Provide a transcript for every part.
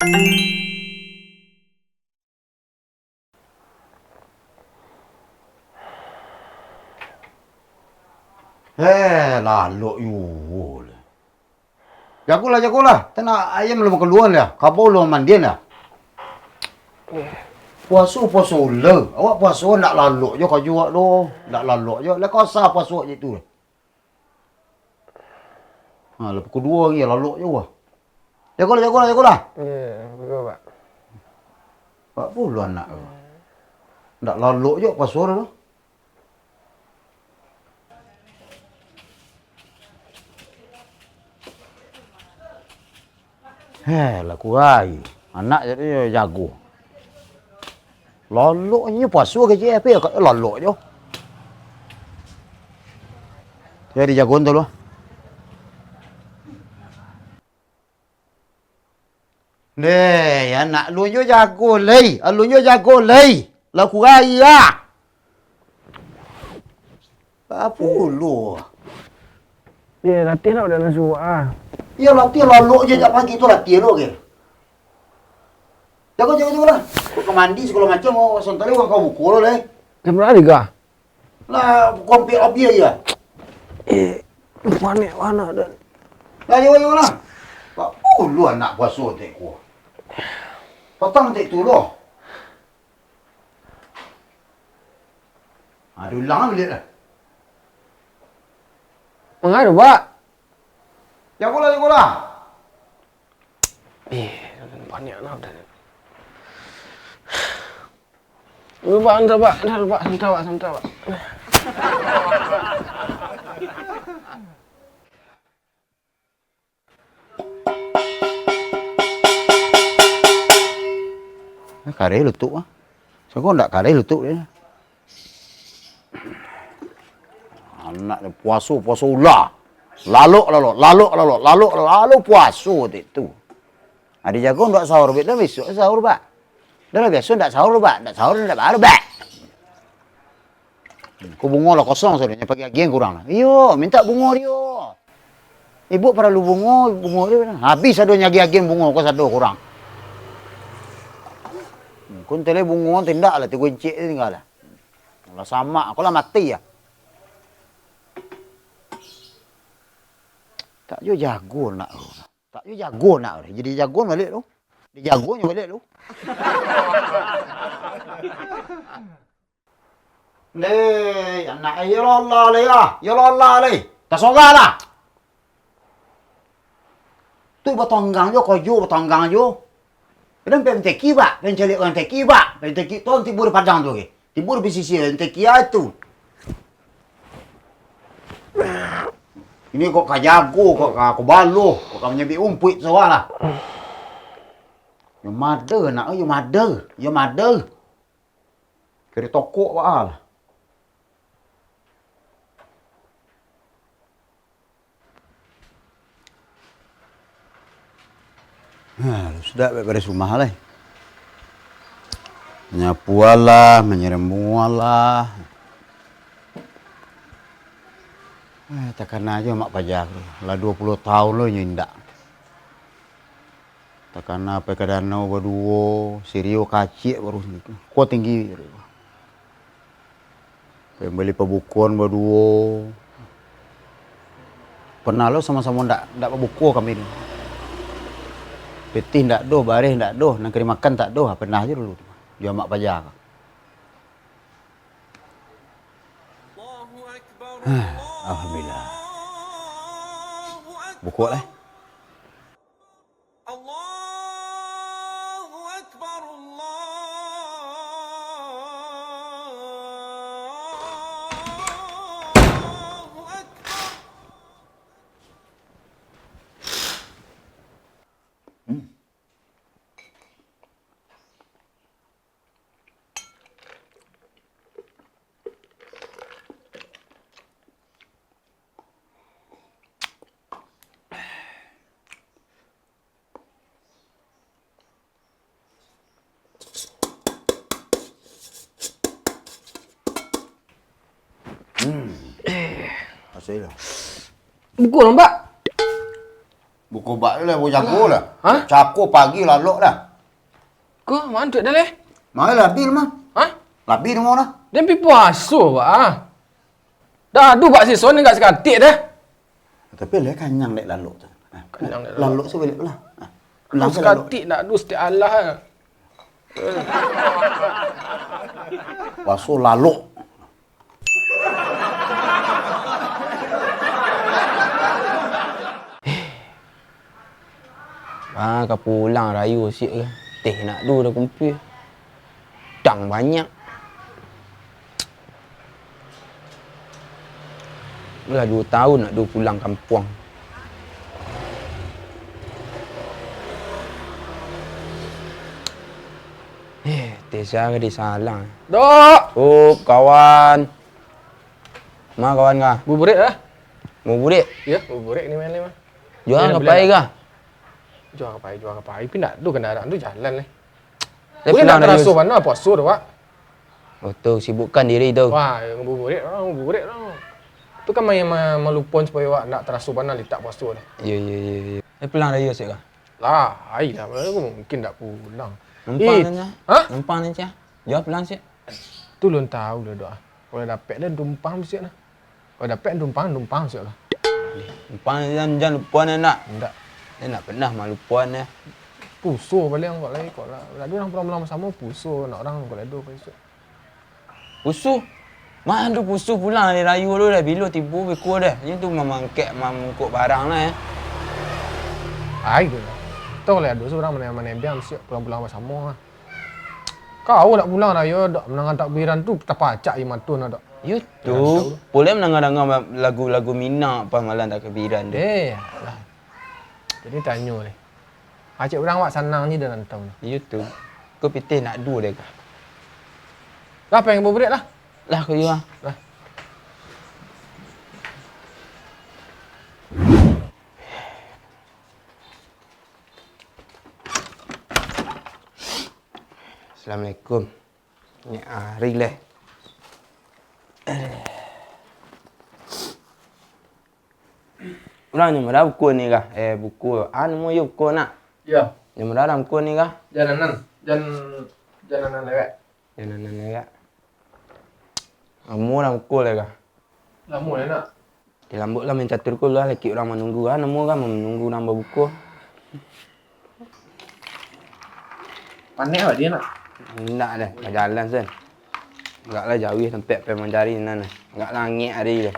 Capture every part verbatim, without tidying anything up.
Heh, lalok juo lah. Jagolah, jagolah. Tanak ayam lah makalua lah. Kabau lah mamandian lah. Puaso, puaso lah. Awak puaso ndak lalok jo karajo awak tu. Ndak lalok jo. Lah kasa puaso je tu. Ha, lah pukul duo hari lalok jo wah. Jagolah, jagolah, jagolah. Iyo, batua, Pak. Pak pulo anak tu. Ndak lalok jo puaso tu. Heh, lah kurai. Anak jadi jago. Lalok inyo puaso kecek, tapi lalok jo. Jadi jago tu lo. Deh, anak alun jo jago lai, alun jo jago lai. Lah kurai ah. Apo lo? Yo, latiah nak dak nasuak ah. Yo, latiah lalok je jak pagi tu latiah lo ke. Jago, jago, jago lah. Ka mandi sagalo macam, oh, santai urang ka buko lo lai. Jam bara tadi kah? Lah, kompek abih aja. Eh, panek anak dan. Lah, yo, yo lah. Apo lo anak puaso tek ko. Patang tek tu lo. Aduh, ulang balik lah. Mangadu, Pak? Jago lah, jago lah. Eh, panek anak dan. Pak, antar, Pak, antar, Pak, antar, Pak, antar, Pak. Kareh lutuk ah. Sangko ndak kareh lutuk dia. Anak dia puaso, puaso ulah. Lalok, lalok, lalok, lalok, lalok, lalok, lalok puaso tek tu. Ado jago ndak sahur, bek dah besok sahur, Pak. Dah lah biaso ndak sahur, Pak. Ndak sahur, ndak baru, Pak. Ko bungo lah kosong sadonyo, pagi agian kurang lah. Iyo, minta bungo dio. Ibu paralu bungo, bungo dio. Habis sadonyo agian-agian bungo ko sado kurang. Ko nteleh bungo tindak lah, tigo incik tingga lah. Lah samak, ko lah mati ya. Tak jo jago nak tu. Tak jo jago nak tu. Jadi jago balik tu. Dijagonyo balik tu. Leh, anak, eh, yo lah, leh, ah. Yo lah, leh. Tasoga lah. Tu batanggang jo, kojo batanggang jo. Kadang pai manteki, Pak. Pai caliak urang manteki, Pak. Pai manteki tu tibo di padang tu, ke. Tibo di pisisia, manteki ai tu. Ini kok ka jago, kok ka, ka baloh, kok ka manyabik umpuik tu lah. Yo mada, nak, yo mada. Yo mada. Kari tokok baa lah. Ha, sudah baberes rumah lai. Manyapu alah, manyirem bungo alah. Eh, takana jo Mak Paja tu. Lah duo puluah taun lo inyo indak. Takana pai ka danau baduo, si Rio kaciak baru, kuah tinggi. Pai bali pabukoan baduo. Pernah lo samo-samo ndak, ndak babuko kami tu. Pitih ndak doh, bareh ndak doh, nan ka dimakan ndak doh, pernah jo dulu tu. Jo Mak Paja ka. Alhamdulillah. Buko lah. Hmm. Buko lah, Pak. Bukobak tu lah, bajago lah. Hah? Cako pagi lalok dah. Ko, mantuak dah leh. Mano labih mah? Hah? Labih rumah dah. Den pi puaso, Pak, ah. Dah adu bak sison ni gak sakatik dah. Tapi leh kanyang dek lalok tu. Ah, kanyang dek lalok. Lalok tu balik lah. Ah, pulang se lalok. Sakatik nak adu setiap alah. Puaso lalok. Ah, ka pulang rayo siak ka. Teh nak du dah kumpia. Dang banyak. Lah duo taun nak du pulang kampuang. Eh, teh sia ka disalang. Dok! Up, kawan. Ma kawan ka? Buburik lah. Buburik? Iyo, buburik ni main ni mah. Jua ka pai ka? Jua ka pai, jua ka pai. Pi ndak ado kandaraan tu jalan leh. Tapi ndak taraso bana puaso tu, Pak. Oh, tu sibukkan diri tu. Wah, ngabuburik lah, ngabuburik lah. Tu kan main ma-, malupoan supayo awak ndak taraso bana litak puaso tu. Iyo, iyo, iyo, iyo. Eh, pulang rayo siak ka? Lah, ai lah, mungkin ndak pulang. Numpang nyo. Hah? Numpang nyo. Jua pulang siak. Tu lun tau lah, Dok, ah. Kalau dapek dah numpang siak lah. Kalau dapek numpang, numpang siak lah. Numpang jan, jan lupo nak. Ndak. Dia ndak pernah malupoan ya. Puso paling kok lai, kok lah. Tadi urang pulang-pulang basamo, puso nak urang kok lai do, puso. Puso? Mah tu puso pulang dari rayo tu dah, bilo tibo beko dah. Inyo tu mamangkek, mamungkuk barang lah ya. Ai tu lah. Tau lah ado surang mana-mana biang siak pulang-pulang basamo lah. Kau nak pulang rayo, Dok, manangah takbiran tu, tapacak je mato nah, Dok. Yo tu. Pulai mandanga-danga lagu-lagu Minang pas malam takbiran tu. Eh, alah. Jadi tanyo deh. Pacik urang awak sanang je di rantau tu. Yo tu. Ko pitih nak duo deh kah? Lah, pengen buburik lah. Lah, ko iyo ah. Lah. Assalamualaikum. Ni ari leh. Urang nyo murah buku ni kah? Eh, buku. Ah, nemu yo buku nak? Yo. Nyo murah dalam buku ni kah? Jan anan. Jan, jan anan lewat. Jan anan lewat. Nemu dalam buku leh kah? Lamo lah nak. Di lambuik lah main catur ko lah, lakik urang manunggu. Ah, namo kan manunggu urang babuko. Panek awak dia nak? Indak deh, bajalan sen. Agak lah jauah tampek pai mancari nan. Agak lah angek ari deh.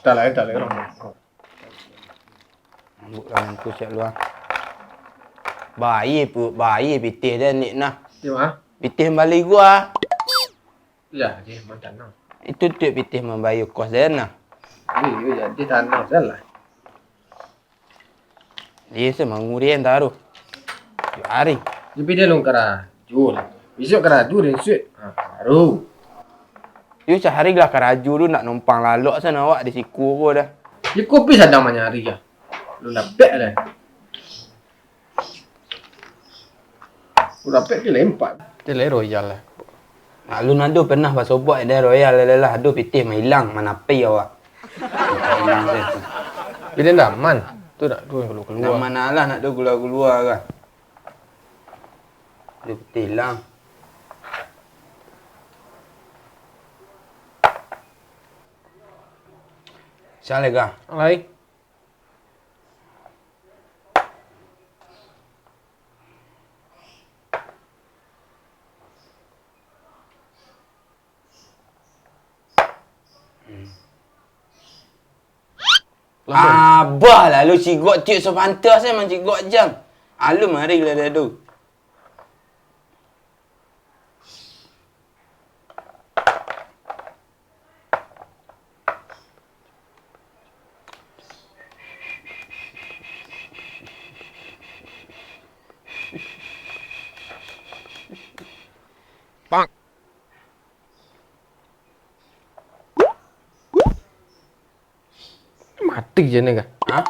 Dah lah, dah lah, urang. Lambuik lah mangko siap luar. Bayi pu-, bayi pitih deh, Nik nah. Di ma? Pitih bali gua. Lah, di ma tanah? Itu tuik pitih mambayia kos den nah. Iyo, iyo, jadi tanah salah. Iyo, se mangurian taruh. Tiok ari. Tapi dia lun karajo lah. Bisuak karajo den suik. Ha, baru. Iyo, sahari lah karajo tu nak numpang lalok sana awak di siko ko dah. Di kopi sadang manyari lah. Lun dapek lah. Urang pek tu lai empat. Tu lai royal lah. Alun ado pernah basobok dek royal lai lah. Ado pitih mailang, manapi awak. Mailang tu. Bila dah aman. Tu nak tu kalua-kalua. Nak mana lah nak tu kalua-kalua kan. Ado pitih ilang. Salah kah? Lai. Abah lalu cigok tiok sapanta sajo mancigok jam. Alun mari lah dah tu. Mati je ni kah? Ha?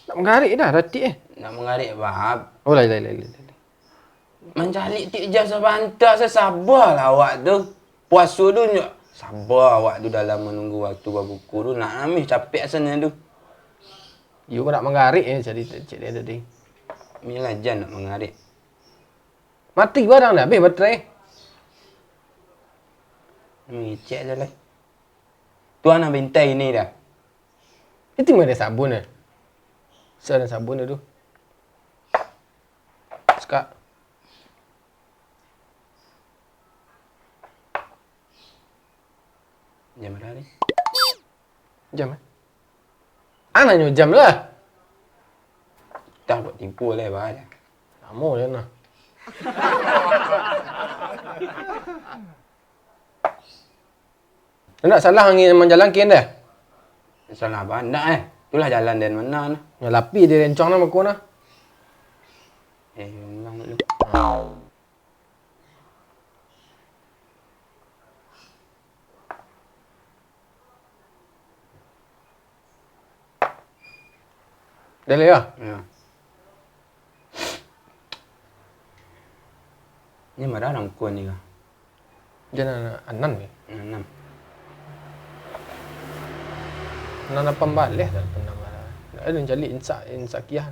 Nak mangarik dah, ratik eh. Nak mangarik, Bab. Oh, lai, lai, lai, lai, lai. Mancaliak tiok jam sabanta, sa-, sabalah awak tu. Puaso tu nyo, saba awak tu dalam manunggu waktu babuko tu, nak ameh capek asanyo tu. Iyo, kok nak manggarik, eh, jadi cek dia tadi. Inilah jan nak manggarik. Mati barang dah, habis baterai. Mangecek je lah. Tuan nak bintai ini dah. Itu mah ada sabun, eh. Sa-, ada sabun tu. Sekak. Jam bara ni? Jam, eh? Ah, nanyo jam lah. Dah buat tipu lah, bah. Lamo je nah. Ndak salah angin manjalan kian dah? Salah bandak, eh. Itulah jalan den mana nah. Yo, lapih di rencong nah, bako nah. Eh, ulang dulu. Dah lah, yo? Yo. Ni marah rangkuan ni lah. Jan anak anam ni. Anam. Anam lapan baleh dah pernah marah. Dah ada cari insak, insak kiah.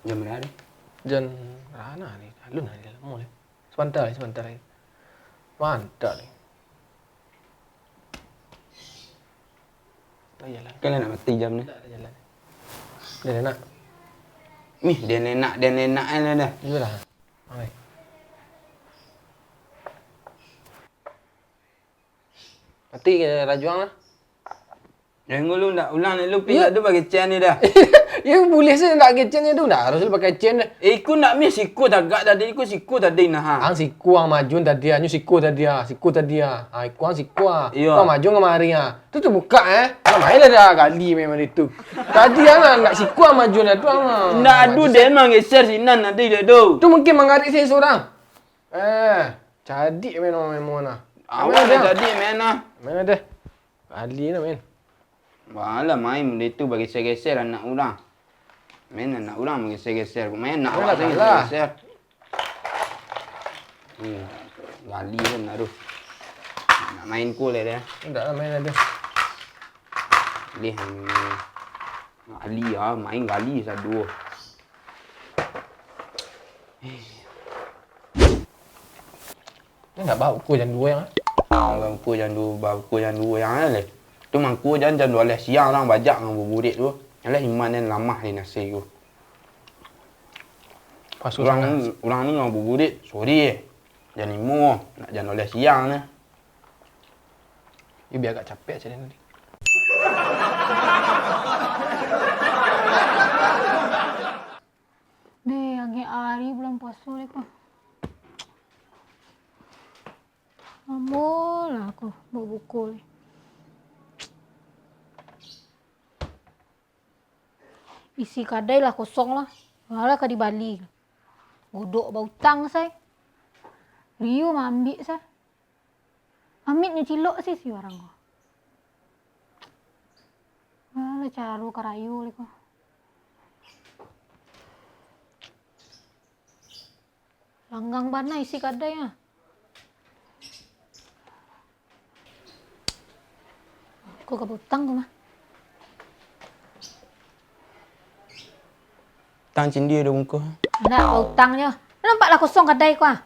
Jam bara ni? Jan rana ni, alun hari lamo ni. Sabanta lai, sabanta lai. Mantap ni. Oh, iyalah. Kan nak mati jam ni. Dah, dah jalan. Dah, dah nak. Nih, dia nenak, dia nenak kan dah. Iyalah. Oi. Mati ke rajuang lah. Jangan ngulu ndak ulang ni, lu pindah tu pakai chain ni dah. Ya, boleh saja ndak pakai chain ni tu, ndak harus lu pakai chain dah. Eh, iku ndak mih siku tagak tadi, iku siku tadi nah, ha. Ang siku, ang majun tadi, anyu siku tadi, ah. Siku tadi, ah. Ah, iku ang siku, ah. Iyo. Ang majun kamari, ah. Tu, tu buka, eh. Nah, main lah dah, gali memang itu. Tadi, ah, nak siku, ah, majun dah tu, ah. Ndak adu den manggeser sinan tadi dah tu. Tu mungkin manggarik sini surang. Eh, cadik main orang memang nah. Awak main dah. Cadik main nah. Main dah. Gali nah, main. Balah main benda tu bageser-geser anak urang. Main anak urang bageser-geser. Main anak awak sajo bageser. Hmm, gali pun nak tu. Nak main cool dia. Ndak lah main ada. Lih, hmm. Gali ah, main gali sadu. Ni ndak babuko jam duo yang, ah? Babuko jam duo, babuko jam duo yang leh. Tu mangko jan, jam duo baleh siang urang bajak ngabuburit tu. Alah iman den lamah di nasi tu. Urang, urang ni ngabuburit sore, jam limo, nak jam duo baleh siang ni. Yo, bia agak capek cari tadi. Deh, agak ari bulan puaso deh ko. Lamo lah ko babuko deh. Isi kadai lah kosong lah. Alah ka dibali. Godok bautang sai. Riu maambiak sai. Amit nyo cilok sih si urang ko. Alah caro karayo lai ko. Langgang bana isi kadai ah. Ko ka bautang ko mah. Tang cindi ado bungkuh. Ndak, bautang nyo. Nampak lah kosong kadai ko ah.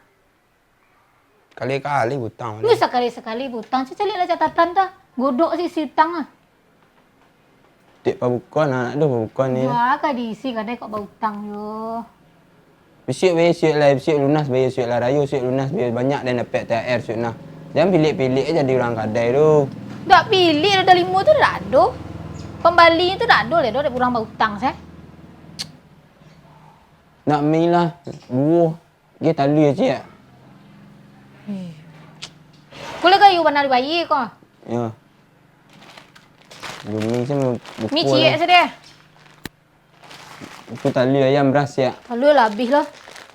Kali-kali bautang. Lu sakali-sakali bautang, caliak lah catatan tu. Godok sih isi utang ah. Tek pabukoan, anak tu pabukoan ni. Dua ka diisi kadai kok bautang yo. Bisuak bayar suik lah, bisuak lunas bayar suik lah, rayo suik lunas bayar banyak dan dapat T H R suik nah. Jangan pilik-pilik jadi urang kadai tu. Dak pilik, roda limo tu dak ado. Pambali tu dak ado lai do, dek urang bautang se. Nak mi lah, duo. Ge talua ciek. Kulik kayu bana dibayie ko. Yo. Bumi se buku. Mi ciek se deh. Itu talua ayam beras ciek. Talua lah abih lah.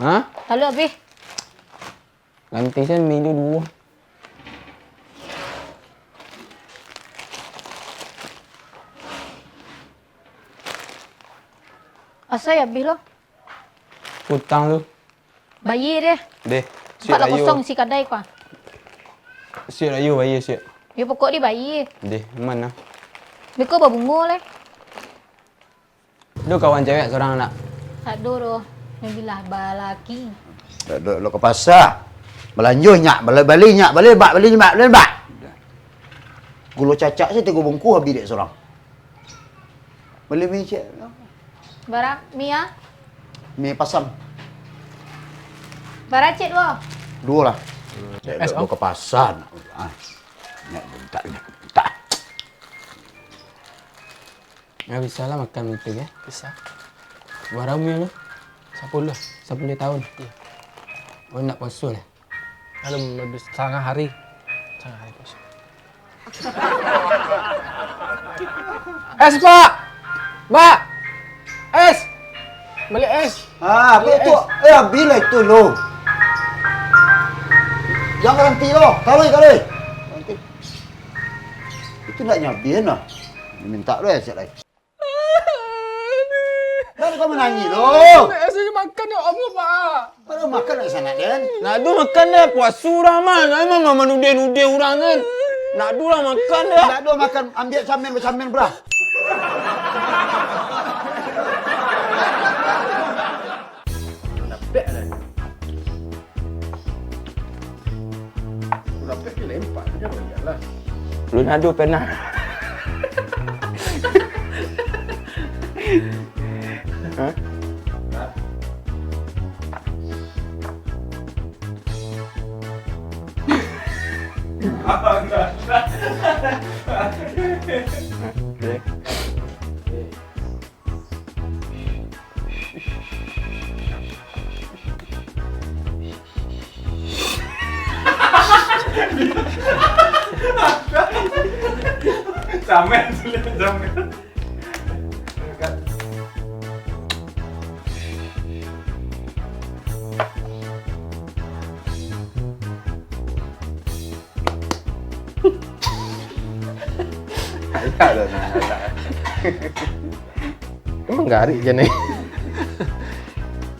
Ha? Talua abih. Ganti se mi tu duo. Asai abih lah. Utang tu. Bayia deh. Deh, siap Empat lah rayo. Kosong isi kadai ko ah. Siap rayo bayia, siap. Yo, pokok di bayia. Deh, aman lah. Beko babungo lai. Ado kawan cewek surang ndak? Ado doh. Nyo bilah balaki. Dok, dok, dok ka pasa. Balanjo nyak, bali, bali nyak, bali bak, bali bak, bali bak. Gulo cacak se tigo bungkuh abih dek surang. Bali mi ciek. Bara mi ah? Mi pasam. Bara ciek duo? Duo lah. Dek, dok, dok ka pasa. Ah. Nyak bentak, nyak bentak. Ndak bisa lah makan itu, ya? Bisa. Bara umua lu? Sapuluah. Sapuluah tahun? Iyo. Oh, ndak puaso lah? Alun, satangah ari. Satangah ari puaso. Es, Pak! Mbak! Es! Bali es! Ah, apa itu? Eh, abih lah itu lo. Jangan baranti lo. Kalui, kalui. Baranti. Itu ndak nyo abih nah. Minta lo es lai. Kenapa kau menangis tu? Nak es aja makan, ya Allah, Pak. Kalau makan nak sangat, Den. Nak tu makan dah, puaso urang mah. Nak emang mah manuduah-nuduah urang kan. Nak tu lah makan dah. Nak tu makan, ambiak samin, basamin, brah. Dapek lah. Lapeh dilempak, jangan lah. Lu nado pernah? Hah? Apa enggak? Oke. Samen tu, samen. Ayo, dah, dah, dah. Emang garik je ni.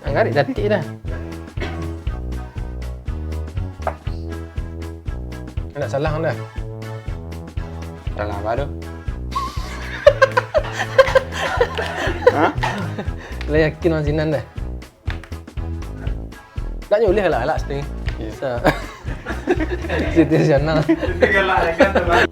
Garik cantik dah. Nak salah dah. Salah apa tu? Hah? Lah yakin Wan Sinan dah. Nak nyulih lah, lah, sting. Iya. Sa-, situasional. Itu galak kan, teman.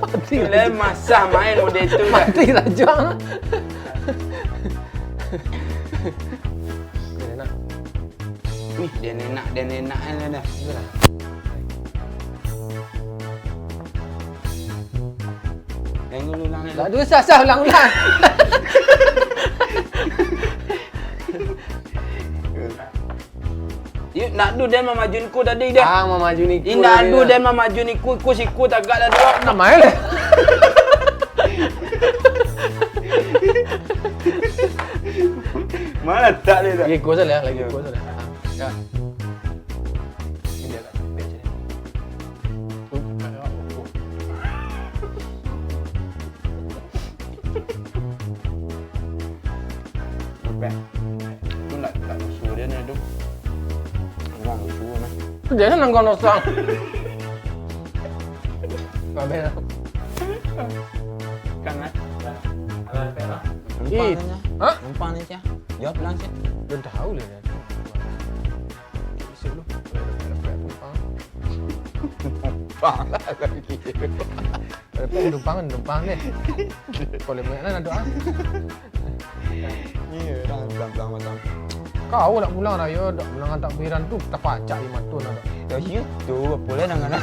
Mati. Lah, masa main model tu, dah. Mati saja. Enak. Wih, den enak, den enak, enak dah. Iyolah. Yang dulu ulang, ulang. Aduh, sah, sah, ulang, ulang. Yuk, nak du den mamajun ko tadi dah. Ah, mamajun iko. Indak tadi ado dah. Den mamajun iko, iko siko tagak dah tu. Nak main lah. Mana tak dia tak? Lagi iko saja, lagi iko saja. Ah, ya. Ini dia tak. Capek. Tu nak, nak suruh dia ni tu. Memang suruh nah. Dia ni nangkau nosang. Kabeh lah. Kan, eh? Ih. Numpang ni, Cah. Hah? Numpang ni, Cah. Jawab pulang, Cah. Belum tahu lah dia. Besok lu. Kalau dapat, dapat numpang. Numpang lah lagi. Kalau dapat numpang, numpang deh. Kalau banyak lah nak doa. Iya, dah, pelan-pelan macam. Kau nak pulang rayo, nak pulang antak piran tu, tapacak di mato nak. Ya, iya tu, apa lah dengan.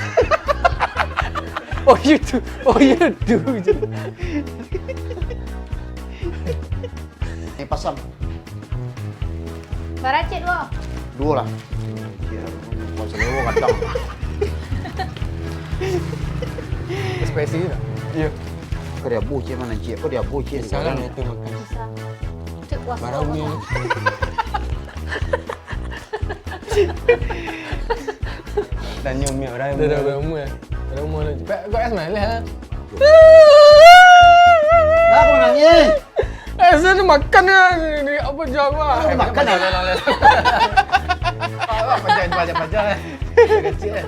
Oh, iya tu. Oh, iya tu. Eh, pasang. Bara ciek duo? Duo lah. Ciek, bukan selewa kadang. Ekspresi tu tak? Iya. Kau dia bucin mana ciek? Kau dia bucin. Salah itu makan. Bisa. Cek puasa. Barang ni. Makan. Senyum ya orang. Dah, dah berumur ya. Berumur lah. Cepat kau es main lah. Lah, kau nangis. Eh, saya ni makan ya. Ini apa jawab lah. Kau makan dah. Apa jangan banyak-banyak eh. Kecil eh.